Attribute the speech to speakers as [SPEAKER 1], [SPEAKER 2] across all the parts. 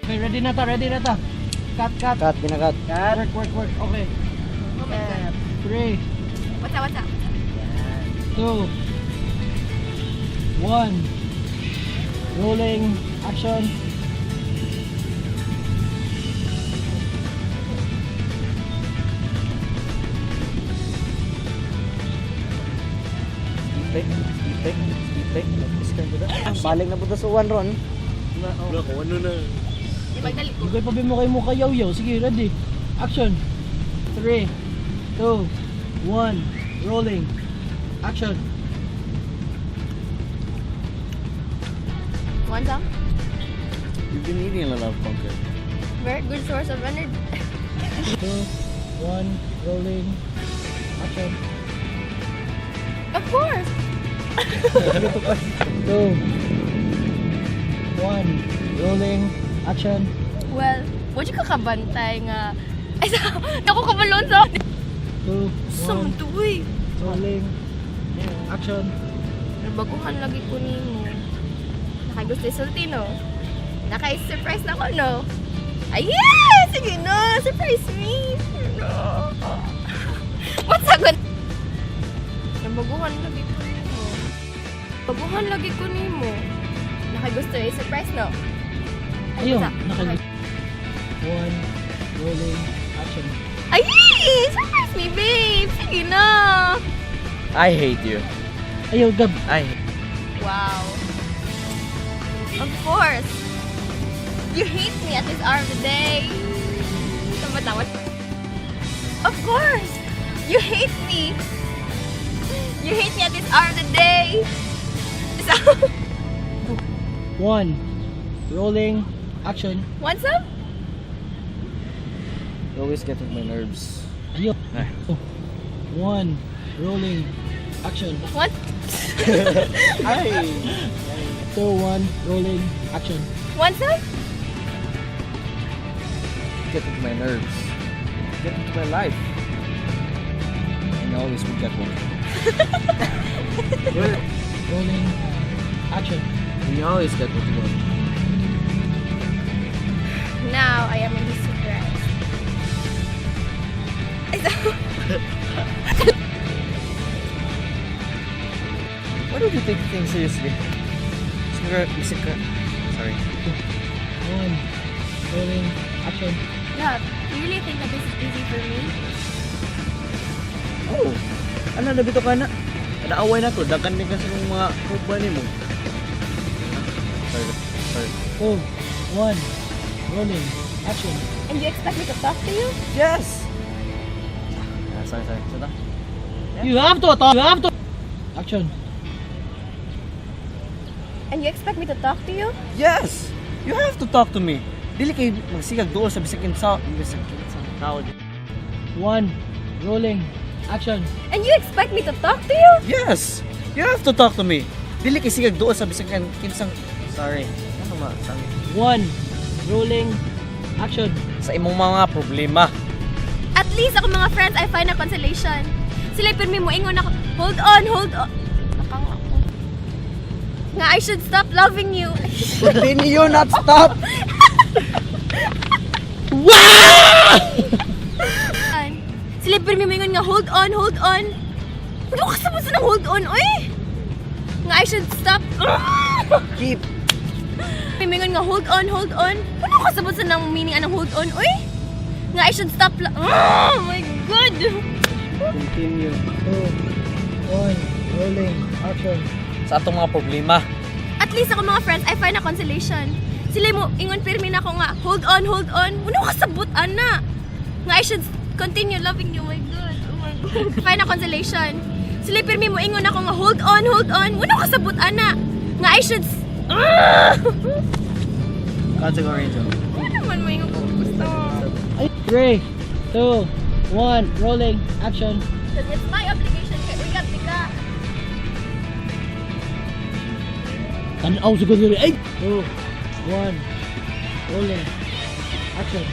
[SPEAKER 1] Okay, ready na ta, ready na ta. Cut, cut.
[SPEAKER 2] Cut, ginakat.
[SPEAKER 1] Cut. Work, work, work. Okay.
[SPEAKER 3] Oh my God.
[SPEAKER 1] 3,
[SPEAKER 3] What's up, what's up?
[SPEAKER 1] 2, 1. Rolling. Action.
[SPEAKER 2] Ipe, ipe, ipe. Nag-scan ko na. Baling na punta sa one ron.
[SPEAKER 4] Wala ko, ano na.
[SPEAKER 3] Di magdali ko.
[SPEAKER 1] Ugay pa ba mo kayo mo kayaw-yaw? Sige, ready. Action. 3, 2, 1. Rolling. Action.
[SPEAKER 3] Want some?
[SPEAKER 2] You've been eating a lot of bunker.
[SPEAKER 3] Very good source of energy.
[SPEAKER 1] 2, 1. Rolling. Action.
[SPEAKER 3] Of course!
[SPEAKER 1] 2, 1. Rolling. Action.
[SPEAKER 3] Well, what you kakabantay nga? Ay, sa, naku kabalon sa.
[SPEAKER 1] 2,
[SPEAKER 3] Sa
[SPEAKER 1] 1.
[SPEAKER 3] tuwi.
[SPEAKER 1] Rolling. Action.
[SPEAKER 3] Nabaguhan lagi ko nimo. Nakagusto isulti, no? Naka-surprise na ko, no? Ay, yeah! Sige, no! Surprise me! No! What's up? Nabaguhan lagi ko nimo. Baguhan lagi ko nimo. Nakagusto i-surprise, no? Ay,
[SPEAKER 1] Ayun,
[SPEAKER 3] what's up?
[SPEAKER 1] naka 1. Rolling. Action.
[SPEAKER 3] Ay! Surprise me, babe! Sige na!
[SPEAKER 2] I hate you.
[SPEAKER 1] Ayaw, Gab.
[SPEAKER 2] I
[SPEAKER 3] Wow. Of course. You hate me at this hour of the day. Tama, tama. Of course. You hate me. You hate me at this hour of the day. So,
[SPEAKER 1] 1. Rolling. Action.
[SPEAKER 3] want some?
[SPEAKER 2] You always get on my nerves.
[SPEAKER 1] Ayaw.
[SPEAKER 2] Ay.
[SPEAKER 1] 1. Rolling. Action.
[SPEAKER 3] Want?
[SPEAKER 2] Ay!
[SPEAKER 1] 2, 1. Rolling. Action.
[SPEAKER 3] Want some?
[SPEAKER 2] Get into my nerves. Get into my life. And I always would get one.
[SPEAKER 1] Rolling. Action.
[SPEAKER 2] And you always get what you want.
[SPEAKER 3] Now I am really surprised.
[SPEAKER 2] Why don't you take things seriously? Sorry.
[SPEAKER 1] 1. Rolling. Action.
[SPEAKER 3] Love, you really think that this is easy for me?
[SPEAKER 2] Oh, ano na bito ka na? Naaway na to, dagan ni kasi ng mga kuba ni mo. Sorry, sorry.
[SPEAKER 1] 2, 1. Rolling. Action.
[SPEAKER 3] And you expect me to talk to you?
[SPEAKER 2] Yes! Ah, sorry, sorry. Saan na?
[SPEAKER 1] You have to talk. You have to. Action.
[SPEAKER 3] And you expect me to talk to you?
[SPEAKER 2] Yes! You have to talk to me. Dili kay magsigag duol sa bisag kinsa, bisag kinsa tao.
[SPEAKER 1] 1. Rolling. Action.
[SPEAKER 3] And you expect me to talk to you?
[SPEAKER 2] Yes! You have to talk to me. Dili kay sigag duol sa bisag kinsang. Sorry. Ano ma? Sorry.
[SPEAKER 1] 1. Rolling. Action.
[SPEAKER 2] Sa imong mga problema.
[SPEAKER 3] At least ako mga friends, I find a consolation. Sila pirmi mo ingon ako, hold on, hold on. Nakang ako. Nga I should stop loving you.
[SPEAKER 2] Continue, not stop!
[SPEAKER 3] Sila pirmi mo ingon nga, hold on, hold on. Ano ka sa ng hold on, oy? Nga I should stop.
[SPEAKER 2] Keep.
[SPEAKER 3] Pirmi ingon nga, hold on, hold on. Ano ka sa ng meaning anong hold on, oy? Nga I should stop. Oh my God!
[SPEAKER 2] Continue.
[SPEAKER 1] 2, 1. Rolling. Action.
[SPEAKER 2] Sa atong mga problema.
[SPEAKER 3] At least ako mga friends, I find a consolation. Sila mo, ingon pirmi na ako nga, hold on, hold on. Ano ka sabot, ana? Nga I should continue loving you, my God. Oh my God. Find a consolation. Sila pirmi mo, ingon ako nga, hold on, hold on. Ano ka sabot, ana? Nga I should... Ah!
[SPEAKER 2] Category Angel.
[SPEAKER 3] Ano naman mo ingon ko gusto?
[SPEAKER 1] 3, 2, 1. Rolling. Action.
[SPEAKER 3] Because it's my obligation kay uyab di ka.
[SPEAKER 1] Tanaw siguro. Ay! 2, 1. Rolling. Action.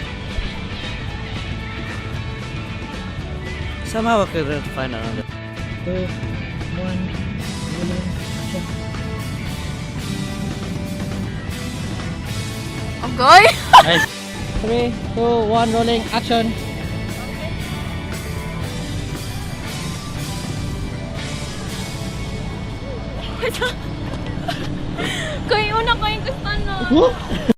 [SPEAKER 2] Somehow I couldn't find another.
[SPEAKER 1] 2, 1. Rolling. Action.
[SPEAKER 3] Okay.
[SPEAKER 4] Ay,
[SPEAKER 1] 3, 2, 1, rolling, action.
[SPEAKER 3] Kay una ko yung gusto na.
[SPEAKER 1] Huh?